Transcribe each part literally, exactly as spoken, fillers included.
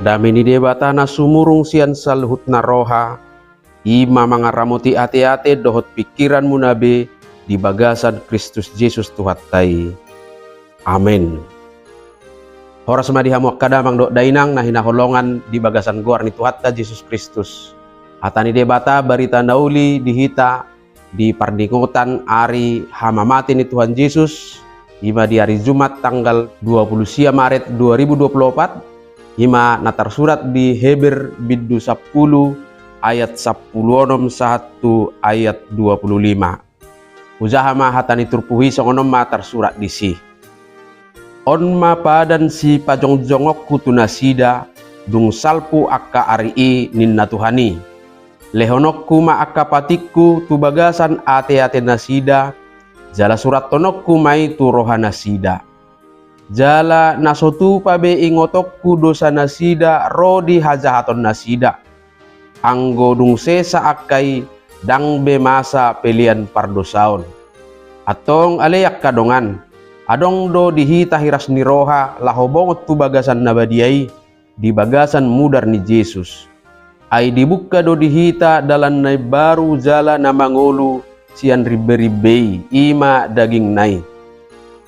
Dame ni Debata na sumurung sian saluhutna roha, i ma mangaramoti ateate dohot pingkiranmuna be di bagasan Kristus Jesus Tuhanta i. Amen. Horas ma di hamu angka damang dohot dainang na hinaholongan di bagasan goar ni Tuhanta Jesus Kristus. Hata ni Debata, barita na uli di hita di parningotan ari hamamate ni Tuhan Jesus, i ma di ari Jumat tanggal dua puluh sia Maret dua ribu dua puluh opat, i ma na tarsurat di Heber bindu sampulu ayat sampulu onom sahat tu ayat dua puluh lima. Hujaha ma hata ni turpuk i, songon on ma tarsurat disi. On ma padan sipajongjongonku tu nasida, dung salpu angka ari i, ninna Tuhan i. Lehononku ma angka patikku tu bagasan ateate nasida, jala surathononku ma i tu roha nasida. Jala na so tupa be ingotonku dosa nasida ro di hajahaton nasida. Anggo dung sesa angka i, ndang be masa pelean pardosaon. Antong ale angka dongan, adong do di hita hiras ni roha laho bongot tu bagasan na badia i, di bagasan mudar ni Jesus. Ai dibuka do di hita dalan na imbaru jala na mangolu sian rimberimbe i, i ma dagingna i.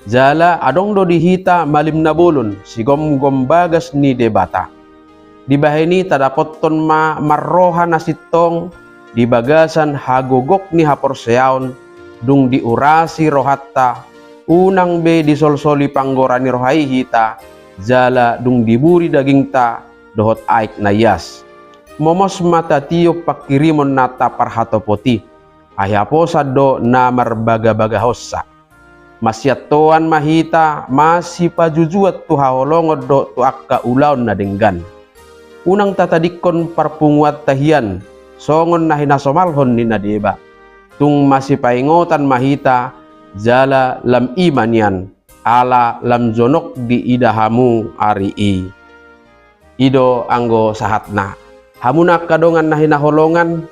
Jala adong do di hita malim na bolon, sigomgom bagas ni Debata. Dibahen i tadapothon ma marroha na sintong di bagasan hagogok ni haporseaon, dung diurasi rohanta, unang be disolsoli panggora ni roha i hita, jala dung diburi dagingta dohot aek na ias. Momos ma tatiop pangkirimon na taparhatopot i, ai haposan do na marbagabagahonsa. Masiantoan ma hita masipajujuan tu haholongon dohot tu angka ulaon na denggan. Unang tatadingkon parpunguanta hian, songon na hinasomalhon ni na deba. Tung masipaingotan ma hita, jala lam i ma nian, ala lam jonok diida hamu ari i. I do anggo sahatna. Hamuna angka dongan na hinaholongan,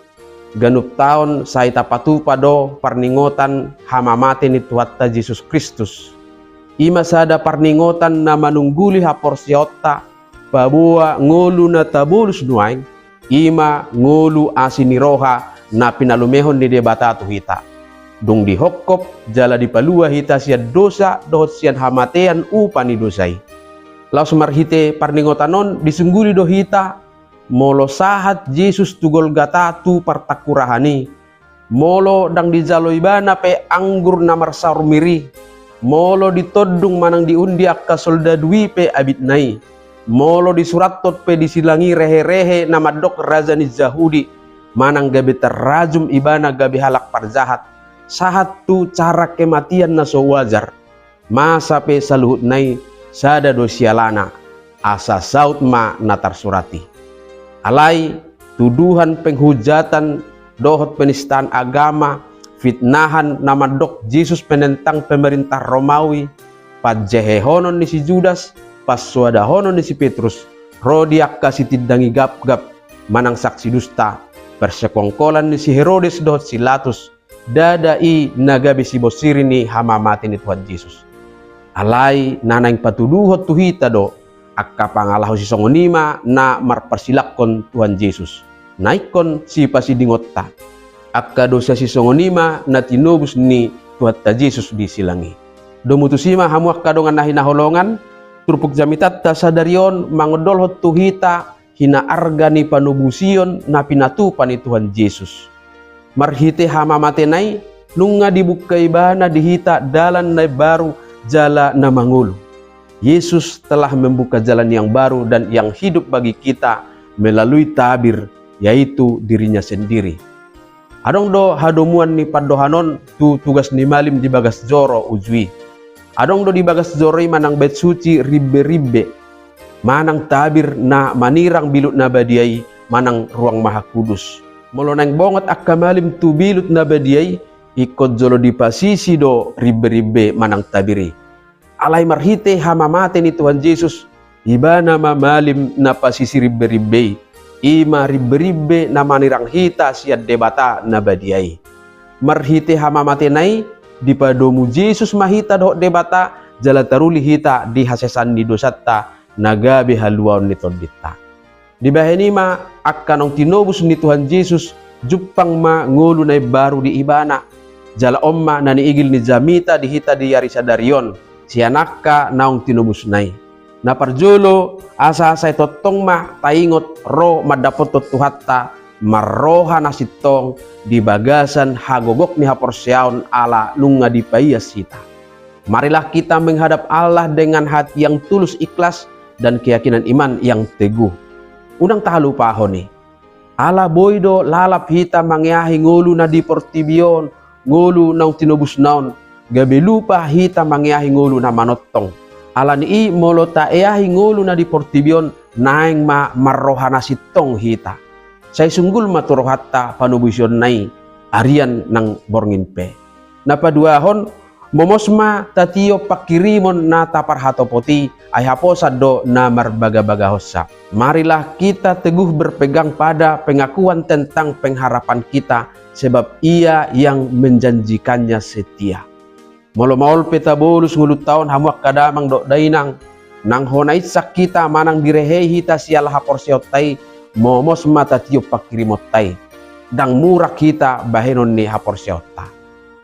ganup taon sai tapatupa do parningotan hamamate ni Tuhanta Jesus Kristus. I ma sada parningotan na manungguli haporseaonta, paboa ngolu na tabolus nuaeng, i ma ngolu asi ni roha na pinalumehon ni Debata tu hita. Dung dihongkop jala dipalua hita sian dosa dohot sian hamatean upa ni dosa i. Laos marhite parningotan on disungguli do hita, molo sahat Jesus tu Golgata tu partangkurahan i, molo ndang dijalo ibana pe anggur na marsaor mir i, molo ditondung manang diundi angka soldadu i pe abitna i, molo disurathon pe di silang i reherehe na mandok raja ni Jahudi, manang gabe tarrajum ibana gabe halak parjahat, sahat tu cara kematian na so wajar. Masa pe saluhutna i sada do sialana, asa saut ma na tarsurat i. Alai tuduhan penghujatan dohot penistaan agama, fitnahan na mandok Jesus penentang pemerintah Romawi, panjehehonon ni si Judas, pansoadahonon ni si Petrus, ro di angka sitindangi gapgap manang saksi dusta, persekongkolan ni si Herodes dohot si Latus, ndada i na gabe sibonsiri ni hamamate ni Tuhan Jesus. Alai na naeng patuduhon tu hita do, angka pangalaho sisongon i ma na marparsilanghon Tuhan Jesus, na ingkon sipasidingonta. Angka dosa sisongon i ma na tinobus ni Tuhanta Jesus di silang i. Domu tusi ma hamu angka dongan na hinaholongan, turpuk jamitanta sadari on mangondolhon tu hita hinaarga ni panobusion na pinatupa ni Tuhan Jesus. Marhite hamamatena i, nunga dibuka ibana di hita dalan na imbaru jala na mangolu. Yesus telah membuka jalan yang baru dan yang hidup bagi kita melalui tabir, yaitu dirinya sendiri. Adong do hadomuan ni pandohan on tu tugas ni malim di bagas joro uju i. Adong do di bagas joro i manang bait suci rimberimbe, manang tabir na manirang bilut na badia i manang Ruang Mahakudus. Molo naeng bongot angka malim tu bilut na badia i, ingkon jolo dipasisi do rimberimbe manang tabir i. Alai marhite hamamate ni Tuhan Jesus, ibana ma malim na pasisi rimberimbe i, i ma rimberimbe na manirang hita sian Debata na badia i. Marhite hamamatena i, dipadomu Jesus ma hita dohot Debata, jala taruli hita di hasesaan ni dosanta na gabe haluaon ni tondinta. Dibahen i ma angka naung tinobus ni Tuhan Jesus, jumpang ma ngolu na imbaru di ibana. Jala on ma na niigil ni jamita di hita di ari sadari on, sian angka naung tinobusna i. Na parjolo, asa sai tongtong ma taingot ro mandapothon Tuhanta marroha na sintong di bagasan hagogok ni haporseaon ala nunga dipaias hita. Marilah kita menghadap Allah dengan hati yang tulus ikhlas dan keyakinan iman yang teguh. Unang tahalupahon i. Ala boi do lalap hita mangeahi ngolu na di portibi on, ngolu naung tinobusna on, gabe lupa hita mangeahi ngolu na manongtong. Alani i molo taeahi ngolu na di portibi on, naeng ma marroha na sintong hita. Sai sunggul ma tu rohanta panobusionna i, arian nang borngin pe. Na paduahon, momos ma tatiop pangkirimon na taparhatopot i, ai haposan do na marbagabagahonsa. Marilah kita teguh berpegang pada pengakuan tentang pengharapan kita, sebab Ia yang menjanjikannya setia. Molo maol pe tabolus ngolunta on, hamu angka damang dohot dainang, nang hona insak hita manang direhei hita siala haporseaonta i, momos ma tatiop pangkirimonta i. Ndang murak hita bahenon ni haporseaonta.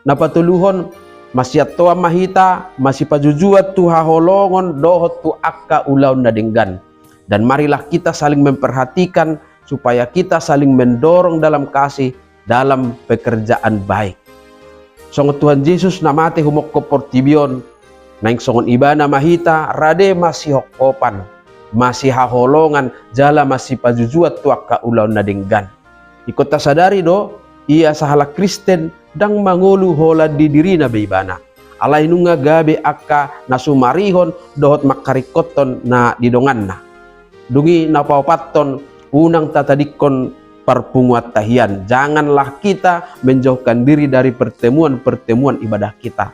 Na patoluhon, masiantoan ma hita, masipajujuan tu haholongon dohot tu angka ulaon na denggan. Dan marilah kita saling memperhatikan, supaya kita saling mendorong dalam kasih, dalam pekerjaan baik. Songon Tuhan Jesus na mate humongkop portibi on, naeng songon Ibana ma hita, rade masihongkopan, masihaholongan, jala masipajujuan tu angka ulaon na denggan. Ingkon tasadari do, ia sahalak Kristen ndang mangolu holan di dirina be ibana. Alai nunga gabe angka na sumarihon dohot mangkaringkothon na di donganna. Dung i na paopathon, unang tatadingkon parpunguanta hian. Janganlah kita menjauhkan diri dari pertemuan-pertemuan ibadah kita.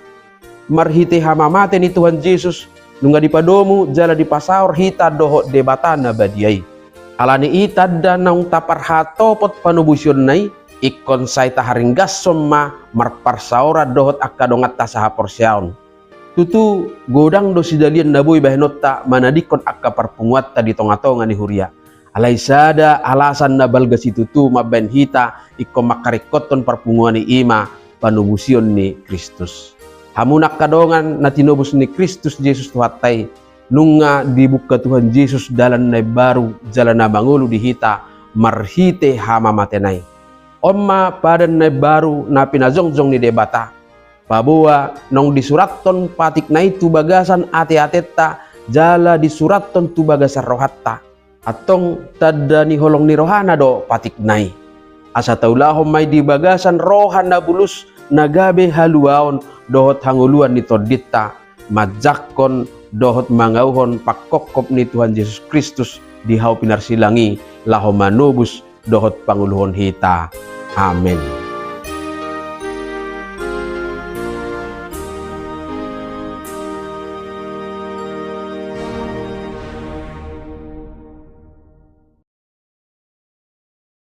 Marhite hamamate ni Tuhan Jesus, nunga dipadomu jala dipasaor hita dohot Debata na badia i. Alani i tanda naung taparhatopot panobusionna i, ingkon sai taharinggashon ma marparsaoran dohot angka donganta sahaporseaon. Tutu, godang do sidalian na boi bahenonta manadingkon angka parpunguanta di tongatonga ni huria. Alai sada alasan na balga situtu mambahen hita ingkon mangkaringkothon parpunguan i, i ma panobusion ni Kristus. Hamu angka dongan na tinobus ni Kristus Jesus Tuhanta i, nunga dibuka Tuhan Jesus dalan na imbaru jala na mangolu di hita marhite hamamatena i. On ma padan na imbaru na pinajongjong ni Debata. Paboa naung disurathon patikna i tu bagasan ateatenta, jala disurathon tu bagasan rohanta. Antong tanda ni holong ni rohana do patikna i. Asa taulahon ma i di bagasan roha na bulus, na gabe haluaon dohot hangoluan ni tondinta, manjangkon dohot mangauhon pangkophop ni Tuhan Jesus Kristus di hau pinarsilang i, laho manobus dohot pangoluhon hita. Amen.